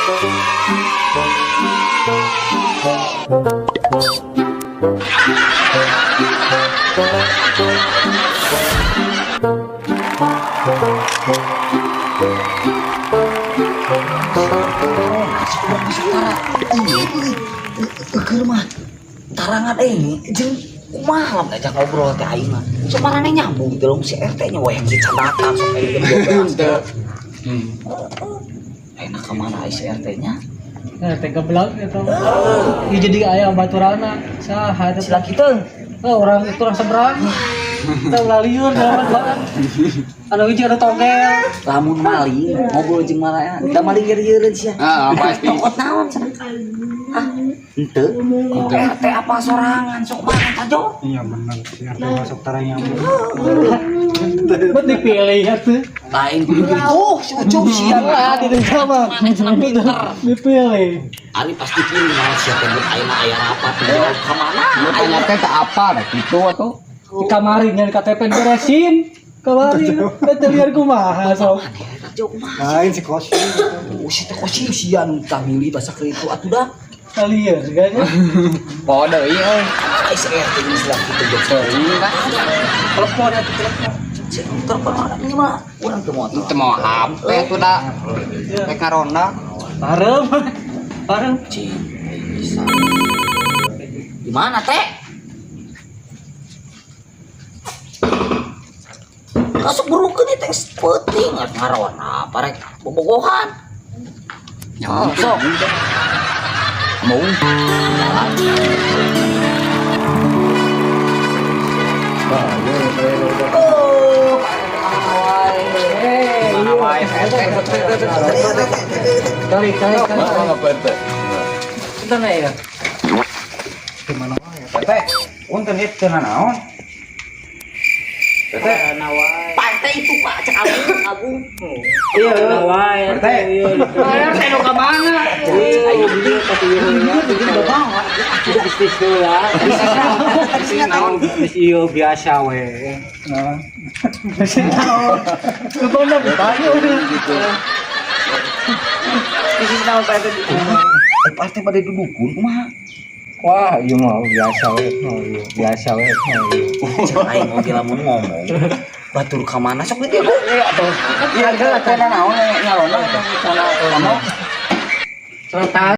Keur mah tarangan eh jeung kumaha lamun ajak ngobrol teh aing mah. Sok marane nyambung gitu loh si RT nya we kieu candatan sok aya jam 12. Enak ka mana ai si RT nya? Nah, teh geblak gitu. Ieu jadi aya baturana saha eta? Si laki teh. Oh, orang itu orang seberang. Kita ulah liur jalan banget. Anu hiji anu togel. Lamun maling ngobrol jeung marana da maling ieu-ieureun sia. Ah, pasti. Tokot naon cenah? Hah? Henteu. RT apa sorangan sok mana tajo? Iya bener, si RT masuk tarang nyambung. Bet dipilih atuh. Lain kudu gitu, si Ucup sia. Lah, di sama. Mana cenah pinter. Dipilih. Ari pasti pilih naon sia teh buat ayeuna aya rapat jawab ka mana? Lu tanya teh tak apa dah gitu atuh. Di kamari ngan KTP beresin. Kamari teh liar kumaha sok. Jauh kumaha? Lain si Kosi. Oh, si teh kosi sia nu tah milih basa keur itu atuh dah. Liar kan. Poho deui euy. Ai si RT geus lah kitu jeung Teuing kan. Telepon atuh telepon. Si telepon mana ini mah urang teu motor. Teu mau HP tuh da. Rek ngaronda. Bareng. Bareng. Cing, bisa. Di mana teh? Kasuk burukeun ieu teh peuting ngaron apa rek bobogohan. Nyambung Oh, sok. Mau. Jalan. Oh, Mana wae RT. Kali kali kali. Mana RT? Kita nih ya. Gimana wae? RT, punten ieu teu nanaon. RT, Pak RT itu Pak cek Agung, Agung. Iya, wae. RT. RT nu ka mana? Ayo Bisnis heula. Bisnis naon bisnis ieu biasa we. Lu ditanya udah. Bisnis naon Pak RT? Eh, Pak RT pada dudukun kumaha? Wah, ieu mah biasa we. Oh, iya, biasa we. Oh, iya. Cek aing oge lamun ngomong. Batur ka mana sok di dieu, Bu? Iya atuh. Iya teh nanaon nyaronda teh misalnya ngomong. Selatan.